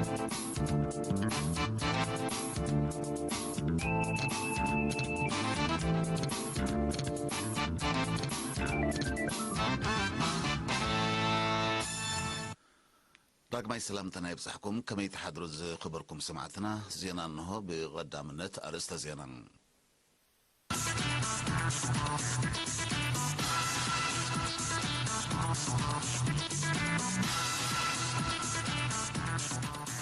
ዳግማይ ሰላምታና ይብጻሕኩም። ከመይ ትሓድሩ ዝኽበርኩም ሰማዕትና? ዜና እንሆ። ብቐዳምነት ኣርእስተ ዜና።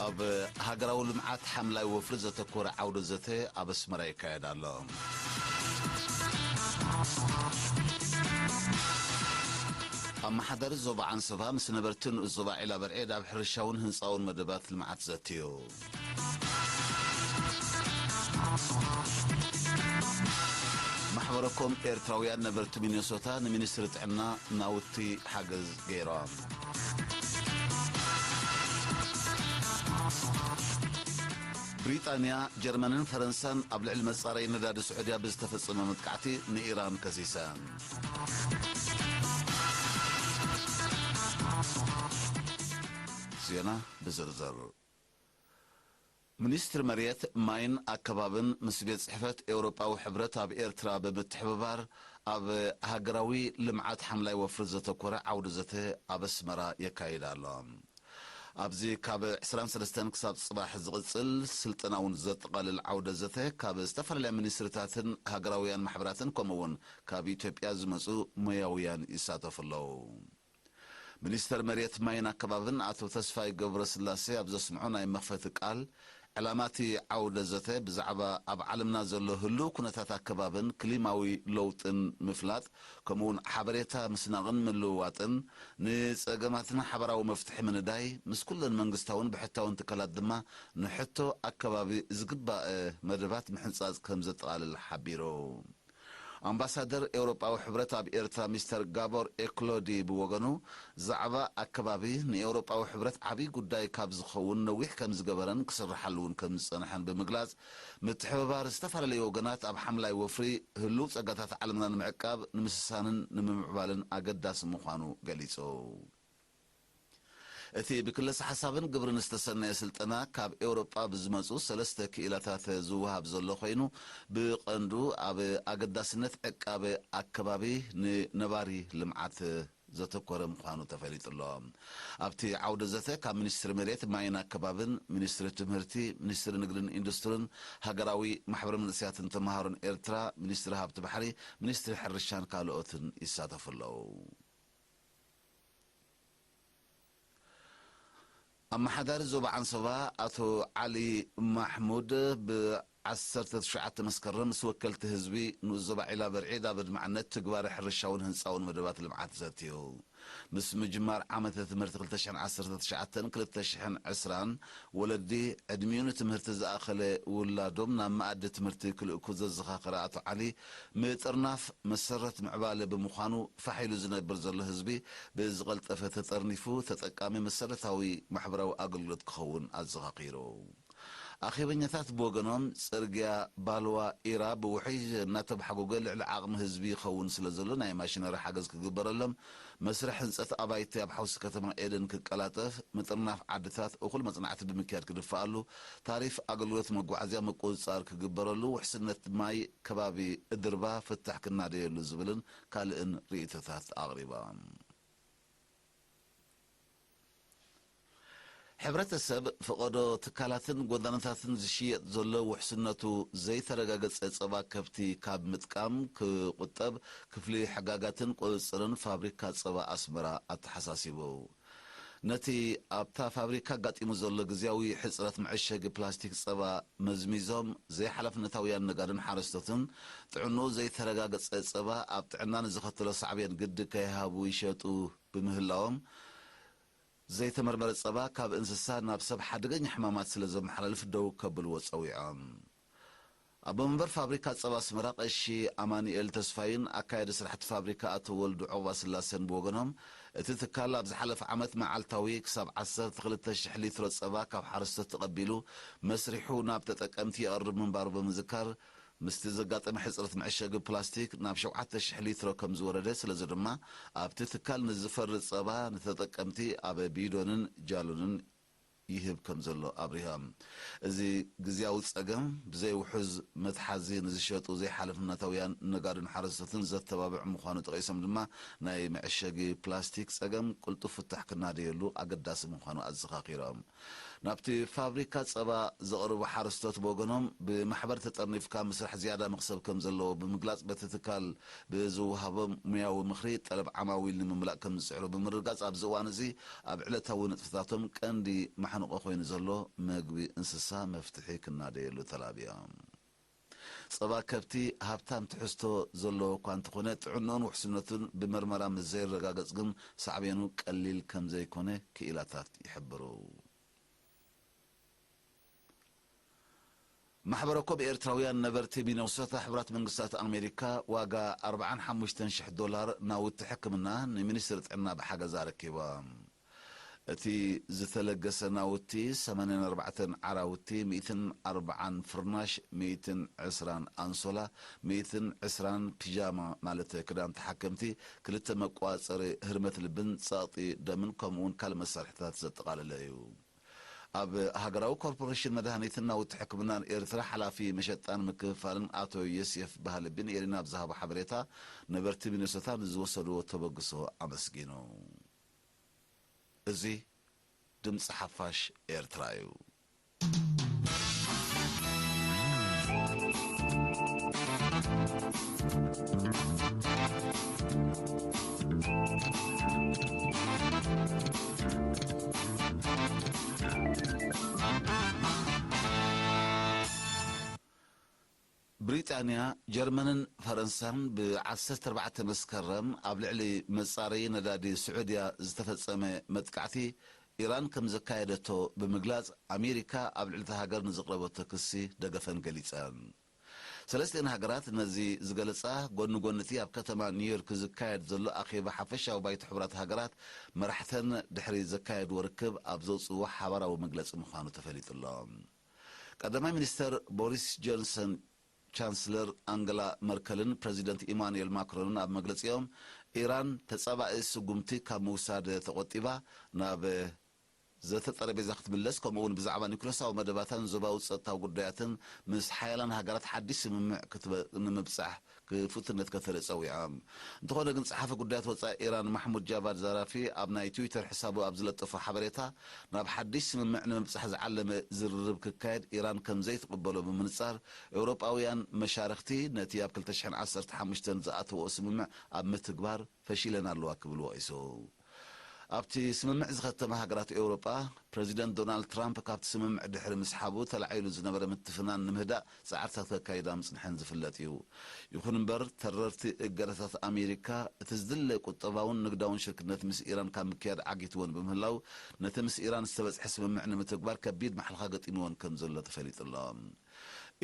ኣብ ሃገራዊ ልምዓት ሓምላይ ወፍሪ ዘተኮረ ዓውደ ዘተ ኣብ ኣስመራ ይካየድ ኣሎ። ኣመሓዳሪ ዞባ ዓንሰባ ምስ ነበርቲ ንኡስ ዞባ ዒላ በርዔድ ኣብ ሕርሻውን ህንጻውን መደባት ልምዓት ዘትዩ። ማሕበረኮም ኤርትራውያን ነበርቲ ሚኔሶታ ንሚኒስትሪ ጥዕና ናውቲ ሓገዝ ገይሮም። ብሪጣንያ፣ ጀርመንን ፈረንሳን ኣብ ልዕሊ መጻረዪ ነዳዲ ስዑድያ ብዝተፈጸመ መጥቃዕቲ ንኢራን ከሲሰን። ዜና ብዝርዝር። ሚኒስትሪ መሬት፣ ማይን ኣከባብን ምስ ቤት ጽሕፈት ኤውሮጳዊ ሕብረት ኣብ ኤርትራ ብምትሕብባር ኣብ ሃገራዊ ልምዓት ሓምላይ ወፍሪ ዘተኮረ ዓውዲ ዘተ ኣብ ኣስመራ የካይድ ኣሎ። ኣብዚ ካብ ዕስራን ሰለስተን ክሳብ ጽባሕ ዝቕጽል ስልጠና እውን ዘጠቓልል ዓውደ ዘተ ካብ ዝተፈላለያ ሚኒስትሪታትን ሃገራውያን ማሕበራትን ከምኡ እውን ካብ ኢትዮጵያ ዝመጹ ሞያውያን ይሳተፉ ኣለዉ። ሚኒስተር መሬት ማይን ኣከባብን ኣቶ ተስፋይ ገብረስላሴ ኣብ ዘስምዖ ናይ መኽፈቲ ቃል፣ ዕላማ እቲ ዓውደ ዘተ ብዛዕባ ኣብ ዓለምና ዘሎ ህሉው ኩነታት ኣከባብን ክሊማዊ ለውጥን ምፍላጥ፣ ከምኡውን ሓበሬታ ምስናቕን ምልውዋጥን፣ ንጸገማትና ሓባራዊ መፍትሒ ምንዳይ፣ ምስ ኩለን መንግስታውን ብሕታውን ትካላት ድማ ንሕቶ ኣከባቢ ዝግባእ መደባት ምሕንጻጽ ከም ዘጠቓልል ሓቢሩ። ኣምባሳደር ኤውሮጳዊ ሕብረት ኣብ ኤርትራ ሚስተር ጋቦር ኤክሎዲ ብወገኑ፣ ዛዕባ ኣከባቢ ንኤውሮጳዊ ሕብረት ዓብዪ ጉዳይ ካብ ዝኸውን ነዊሕ ከም ዝገበረን ክስርሓሉ እውን ከም ዝጸንሐን ብምግላጽ፣ ምትሕብባር ዝተፈላለዩ ወገናት ኣብ ሓምላይ ወፍሪ ህሉው ጸጋታት ዓለምና ንምዕቃብ፣ ንምስሳንን ንምምዕባልን ኣገዳሲ ምዃኑ ገሊጹ። እቲ ብክለሳ ሓሳብን ግብርን ዝተሰነየ ስልጠና ካብ ኤውሮጳ ብዝመጹ ሰለስተ ክኢላታት ዝወሃብ ዘሎ ኮይኑ፣ ብቐንዱ ኣብ ኣገዳስነት ዕቃበ ኣከባቢ ንነባሪ ልምዓት ዘተኮረ ምዃኑ ተፈሊጡ ኣሎ። ኣብቲ ዓውደ ዘተ ካብ ሚኒስትሪ መሬት፣ ማይን ኣከባብን፣ ሚኒስትሪ ትምህርቲ፣ ሚኒስትሪ ንግድን ኢንዱስትሪን፣ ሃገራዊ ማሕበር መንእሰያትን ተመሃሮን ኤርትራ፣ ሚኒስትሪ ሃብቲ ባሕሪ፣ ሚኒስትሪ ሕርሻን ካልኦትን ይሳተፉ ኣለዉ። ኣመሓዳሪ ዞባ ዓንሰባ ኣቶ ዓሊ ማሕሙድ ብዓሰርተ ትሽዓተ መስከረም ምስ ወከልቲ ህዝቢ ንኡስ ዞባ ዒላ በርዒድ ኣብ ኣድማዕነት ትግባረ ሕርሻውን ህንፃውን መደባት ልምዓት ዘትዩ። ምስ ምጅማር ዓመተ ትምህርቲ ክልተ ሽሕን ዓሰርተ ትሽዓተን ክልተ ሽሕን ዕስራን ወለዲ ዕድሚኡ ንትምህርቲ ዝኣኸለ ውላዶም ናብ መኣዲ ትምህርቲ ክልእኩ ዘዘኻኸረ ኣቶ ዓሊ፣ ምጥርናፍ መሰረት ምዕባለ ብምዃኑ ፋሕ ኢሉ ዝነብር ዘሎ ህዝቢ ብዝቐልጠፈ ተጠርኒፉ ተጠቃሚ መሰረታዊ ማሕበራዊ ኣገልግሎት ክኸውን ኣዘኻኺሩ። ኣኼበኛታት ብወገኖም፣ ጽርግያ ባልዋ ኢራ ብውሑይ እናተባሕጎገ ልዕሊ ዓቕሚ ህዝቢ ይኸውን ስለ ዘሎ ናይ ማሽነሪ ሓገዝ ክግበረሎም፣ መስርሕ ህንጸት ኣባይቲ ኣብ ሓውሲ ከተማ ኤደን ክቀላጠፍ፣ ምጥርናፍ ዓድታት እኹል መጽናዕቲ ብምክያድ ክድፈኣሉ፣ ታሪፍ ኣገልግሎት መጓዓዝያ ምቁጽጻር ክግበረሉ፣ ውሕስነት ማይ ከባቢ እድርባ ፍታሕ ክናደየሉ ዝብልን ካልእን ርእይቶታት ኣቕሪቦም። ሕብረተሰብ ፈቐዶ ትካላትን ጎዳናታትን ዝሽየጥ ዘሎ ውሕስነቱ ዘይተረጋገጸ ጸባ ከብቲ ካብ ምጥቃም ክቑጠብ ክፍሊ ሕጋጋትን ቁጽጽርን ፋብሪካ ጸባ ኣስመራ ኣተሓሳሲቡ። ነቲ ኣብታ ፋብሪካ ኣጋጢሙ ዘሎ ግዝያዊ ሕጽረት መዐሸጊ ፕላስቲክ ጸባ መዝሚዞም ዘይሓላፍነታውያን ነጋድን ሓረስቶትን ጥዕንኡ ዘይተረጋገጸ ጸባ ኣብ ጥዕና ንዘኸተሎ ሳዕቤን ግዲ ከይሃቡ ይሸጡ ብምህላዎም፣ ዘይተመርመረ ጸባ ካብ እንስሳ ናብ ሰብ ሓደገኛ ሕማማት ስለ ዘመሓላልፍ ደው ከብልዎ ጸዊዖም። ኣቦ መንበር ፋብሪካ ጸባ ኣስመራ ቀሺ ኣማኑኤል ተስፋይን ኣካያዲ ስራሕቲ ፋብሪካ ኣቶ ወልዱ ዑቕባስላሴን ብወገኖም፣ እቲ ትካል ኣብ ዝሓለፈ ዓመት መዓልታዊ ክሳብ ዓሰርተ ክልተ ሽሕ ሊትሮ ጸባ ካብ ሓረስቶት ተቐቢሉ መስሪሑ ናብ ተጠቀምቲ የቕርብ ምንባሩ ብምዝካር፣ ምስቲ ዘጋጠመ ሕጽረት መዐሸጊ ፕላስቲክ ናብ ሸውዓተ ሽሕ ሊትሮ ከም ዝወረደ፣ ስለዚ ድማ ኣብቲ ትካል ንዝፈሪ ጸባ ንተጠቀምቲ ኣብ ቢዶንን ጃሎንን ይህብ ከም ዘሎ ኣብሪሆም። እዚ ግዝያዊ ጸገም ብዘይ ውሑዝ መትሓዚ ንዝሸጡ ዘይሓለፍነታውያን ነጋድን ሓረስቶትን ዘተባብዕ ምዃኑ ጠቒሶም ድማ፣ ናይ መዐሸጊ ፕላስቲክ ጸገም ቅልጡፍ ፍታሕ ክናደየሉ ኣገዳሲ ምዃኑ ኣዘኻኺሮም። ናብቲ ፋብሪካ ጸባ ዘቕርቡ ሓረስቶት ብወገኖም፣ ብማሕበር ተጠርኒፍካ ምስራሕ ዝያዳ መኽሰብ ከም ዘለዎ ብምግላጽ፣ በቲ ትካል ብዝወሃቦም ሙያዊ ምኽሪ ጠለብ ዓማዊል ንምምላእ ከም ዝጽዕሩ ብምርጋጽ፣ ኣብዚ እዋን እዚ ኣብ ዕለታዊ ንጥፈታቶም ቀንዲ ማሕንቆ ኮይኑ ዘሎ መግቢ እንስሳ መፍትሒ ክናደየሉ ተላብዮም። ጸባ ከብቲ ሃብታም ትሕዝቶ ዘለዎ እኳ እንተኾነ፣ ጥዕንኡን ውሕስነቱን ብመርመራ ምስ ዘይረጋገጽ ግን ሳዕቤኑ ቀሊል ከም ዘይኮነ ክኢላታት ይሕብሩ። ማሕበረ ኮም ኤርትራውያን ነበርቲ ሚነሶታ፣ ሕቡራት መንግስታት ኣሜሪካ ዋጋ ኣርባዓን ሓሙሽተን ሽሕ ዶላር ናውቲ ሕክምና ንሚኒስትሪ ጥዕና ብሓገዝ ኣረኪቦም። እቲ ዝተለገሰ ናውቲ ሰማንያን ኣርባዕተን ዓራውቲ፣ ሚእትን ኣርባዓን ፍርናሽ፣ ሚእትን ዕስራን ኣንሶላ፣ ሚእትን ዕስራን ፒጃማ ማለት ክዳን ተሓከምቲ፣ ክልተ መቋጸሪ ህርመት ልብን ጸቕጢ ደምን ከምኡውን ካልእ መሳርሕታት ዘጠቓለለ እዩ። ኣብ ሃገራዊ ኮርፖሬሽን መድሃኒትን ናውቲ ሕክምናን ኤርትራ ሓላፊ መሸጣን ምክፍፋልን ኣቶ ዮሴፍ ባህልቢን ኤሪና ኣብ ዝሃቦ ሓበሬታ፣ ነበርቲ ሚነሶታ ንዝወሰድዎ ተበግሶ ኣመስጊኑ። እዚ ድምፂ ሓፋሽ ኤርትራ እዩ። ብሪጣንያ፣ ጀርመንን ፈረንሳን ብ ዓሰርተ ኣርባዕተ መስከረም ኣብ ልዕሊ መጻረዪ ነዳዲ ስዑድያ ዝተፈጸመ መጥቃዕቲ ኢራን ከም ዘካየደቶ ብምግላጽ፣ ኣሜሪካ ኣብ ልዕሊ እታ ሃገር ንዘቕረበቶ ክሲ ደገፈን ገሊጸን። ሰለስቲኤን ሃገራት ነዚ ዝገለጻ፣ ጎኒ ጎኒ እቲ ኣብ ከተማ ኒውዮርክ ዝካየድ ዘሎ ኣኼባ ሓፈሻዊ ባይቶ ሕቡራት ሃገራት፣ መራሕተን ድሕሪ ዘካየድዎ ርክብ ኣብ ዘውጽእዎ ሓባራዊ መግለጺ ምዃኑ ተፈሊጡ ኣሎ። ቀዳማይ ሚኒስተር ቦሪስ ጆንሰን፣ ቻንስለር ኣንገላ መርከልን ፕረዚደንት ኢማኑኤል ማክሮንን ኣብ መግለጺኦም፣ ኢራን ተጻባኢ ስጉምቲ ካብ ምውሳድ ተቖጢባ፣ ናብ ዘተ ጠረጴዛ ክትምለስ፣ ከምኡ እውን ብዛዕባ ኒኩለሳዊ መደባታን ዞባዊ ጸጥታዊ ጉዳያትን ምስ ሓያላን ሃገራት ሓድሽ ስምምዕ ክትበ-፣ ንምብጻሕ ክፉትነት ከተርኢ ጸዊዖም። እንተኾነ ግን፣ ጸሓፊ ጉዳያት ወጻኢ ኢራን ማሕሙድ ጃቫድ ዛራፊ ኣብ ናይ ትዊተር ሕሳቡ ኣብ ዝለጠፎ ሓበሬታ፣ ናብ ሓድሽ ስምምዕ ንምብጻሕ ዝዓለመ ዝርርብ ክካየድ ኢራን ከም ዘይትቕበሎ ብምንጻር፣ ኤውሮጳውያን መሻርኽቲ ነቲ ኣብ ክልተ ሽሕን ዓሰርተ ሓሙሽተን ዝኣተወኦ ስምምዕ ኣብ ምትግባር ፈሺለን ኣለዋ ክብል ወቒሱ። ኣብቲ ስምምዕ ዝኸተማ ሃገራት ኤውሮጳ፣ ፕረዚደንት ዶናልድ ትራምፕ ካብቲ ስምምዕ ድሕሪ ምስሓቡ፣ ተላዒሉ ዝነበረ ምትፍናን ንምህዳእ ጻዕርታት ከካይዳ ምጽንሐን ዝፍለጥ እዩ። ይኹን እምበር፣ ተረርቲ እገዳታት ኣሜሪካ፣ እቲ ዝድለ ቁጠባውን ንግዳውን ሽርክነት ምስ ኢራን ካብ ምክያድ ዓጊትወን ብምህላው፣ ነቲ ምስ ኢራን ዝተበጽሐ ስምምዕ ንምትግባር ከቢድ ማሕለኻ ገጢምወን ከም ዘሎ ተፈሊጡ ኣሎ።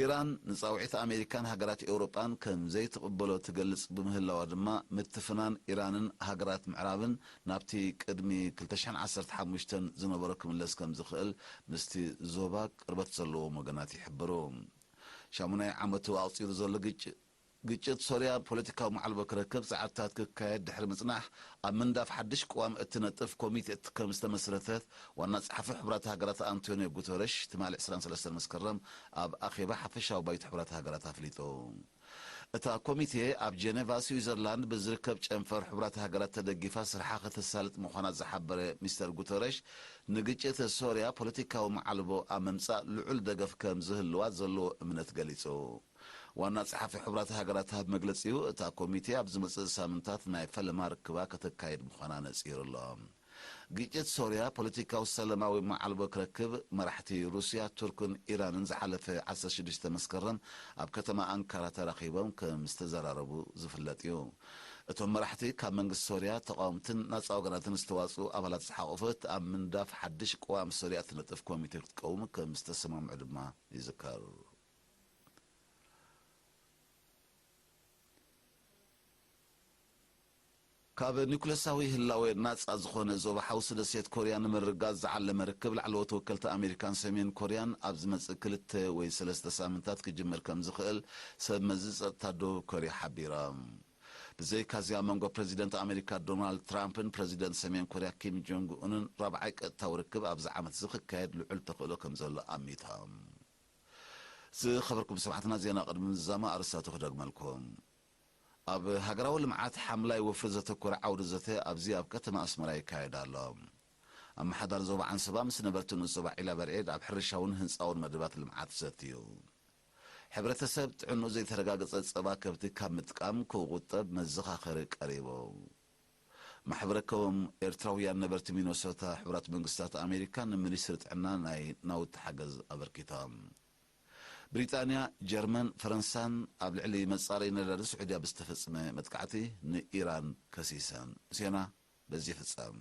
ኢራን ንጻውዒት ኣሜሪካን ሃገራት ኤውሮጳን ከም ዘይትቕበሎ ትገልጽ ብምህላዋ ድማ፣ ምትፍናን ኢራንን ሃገራት ምዕራብን ናብቲ ቅድሚ ክልተ ሽሕን ዓሰርተ ሓሙሽተን ዝነበሮ ክምለስ ከም ዝኽእል ምስቲ ዞባ ቅርበት ዘለዎም ወገናት ይሕብሩ። ሻሙናይ ዓመቱ ኣቑጺሩ ዘሎ ግጭ-፣ ግጭት ሶርያ ፖለቲካዊ ማዕልቦ ክረክብ ጻዕርታት ክካየድ ድሕሪ ምጽናሕ፣ ኣብ ምንዳፍ ሓድሽ ቅዋም እትነጥፍ ኮሚቴ እት-፣ ከም ዝተመስረተት ዋና ጸሓፊ ሕቡራት ሃገራት ኣንቶኒዮ ጉተረሽ ትማሊ ዕስራን ሰለስተን መስከረም ኣብ ኣኼባ ሓፈሻዊ ባይቶ ሕቡራት ሃገራት ኣፍሊጡ። እታ ኮሚቴ ኣብ ጀኔቫ ስዊዘርላንድ ብዝርከብ ጨንፈር ሕቡራት ሃገራት ተደጊፋ ስርሓ ከተሳልጥ ምዃና ዝሓበረ ሚስተር ጉተረሽ፣ ንግጭት ሶርያ ፖለቲካዊ ማዕልቦ ኣብ ምምጻእ ልዑል ደገፍ ከም ዝህልዋ ዘለዎ እምነት ገሊጹ። ዋና ጸሓፊ ሕቡራት ሃገራት ኣብ መግለጺኡ፣ እታ ኮሚቴ ኣብ ዝመጽእ ሳምንታት ናይ ፈለማ ርክባ ከተካይድ ምዃና ነጺሩ ኣሎ። ግጭት ሶርያ ፖለቲካዊ ሰላማዊ መዓልቦ ክረክብ፣ መራሕቲ ሩስያ፣ ቱርክን ኢራንን ዝሓለፈ ዓሰርተ ሽዱሽተ መስከረም ኣብ ከተማ ኣንካራ ተራኺቦም ከም ዝተዘራረቡ ዝፍለጥ እዩ። እቶም መራሕቲ፣ ካብ መንግስቲ ሶርያ፣ ተቓወምትን ናጻ ወገናትን ዝተዋጽኡ ኣባላት ዝሓቖፈት ኣብ ምንዳፍ ሓድሽ ቅዋም ሶርያ እትነጥፍ ኮሚቴ ክትቀውም ከም ዝተሰማምዑ ድማ ይዝከር። ካብ ኒኩለሳዊ ህላወ ናጻ ዝኾነ ዞባ ሓውሲ ደሴት ኮርያ ንምርጋጽ ዝዓለመ ርክብ ላዕለዎት ወከልቲ ኣሜሪካን ሰሜን ኮርያን ኣብ ዝመጽእ ክልተ ወይ ሰለስተ ሳምንታት ክጅመር ከም ዝኽእል ሰብ መዚ ጸጥታ ደቡብ ኮርያ ሓቢሮም። ብዘይካዚ ኣብ መንጎ ፕረዚደንት ኣሜሪካ ዶናልድ ትራምፕን ፕረዚደንት ሰሜን ኮርያ ኪም ጆንግ ኡንን ራብዓይ ቀጥታዊ ርክብ ኣብዚ ዓመት እዚ ክካየድ ልዑል ተኽእሎ ከም ዘሎ ኣሚቶም። ዝኸበርኩም ሰማዕትና፣ ዜና ቅድሚ ምዝዛሙ ኣርእስታቱ ክደግመልኩም። ኣብ ሃገራዊ ልምዓት ሓምላይ ወፍሪ ዘተኮረ ዓውዲ ዘተ ኣብዚ ኣብ ከተማ ኣስመራ ይካየድ ኣሎ። ኣመሓዳሪ ዞባ ዓንሰባ ምስ ነበርቲ ንኡስ ዞባ ዒላ በርዒድ ኣብ ሕርሻውን ህንፃውን መደባት ልምዓት ዘትዩ። ሕብረተሰብ ጥዕንኡ ዘይተረጋገጸ ጸባ ከብቲ ካብ ምጥቃም ክቑጠብ መዘኻኸሪ ቀሪቡ። ማሕበረ ኮም ኤርትራውያን ነበርቲ ሚነሶታ ሕቡራት መንግስታት ኣሜሪካ ንሚኒስትሪ ጥዕና ናይ ናውቲ ሓገዝ ኣበርኪቶም። ብሪጣንያ፣ ጀርመን፣ ፈረንሳን ኣብ ልዕሊ መጻረዪ ነዳዲ ስዑድያ ብዝተፈጸመ መጥቃዕቲ ንኢራን ከሲሰን። ዜና በዚ ይፍጸም።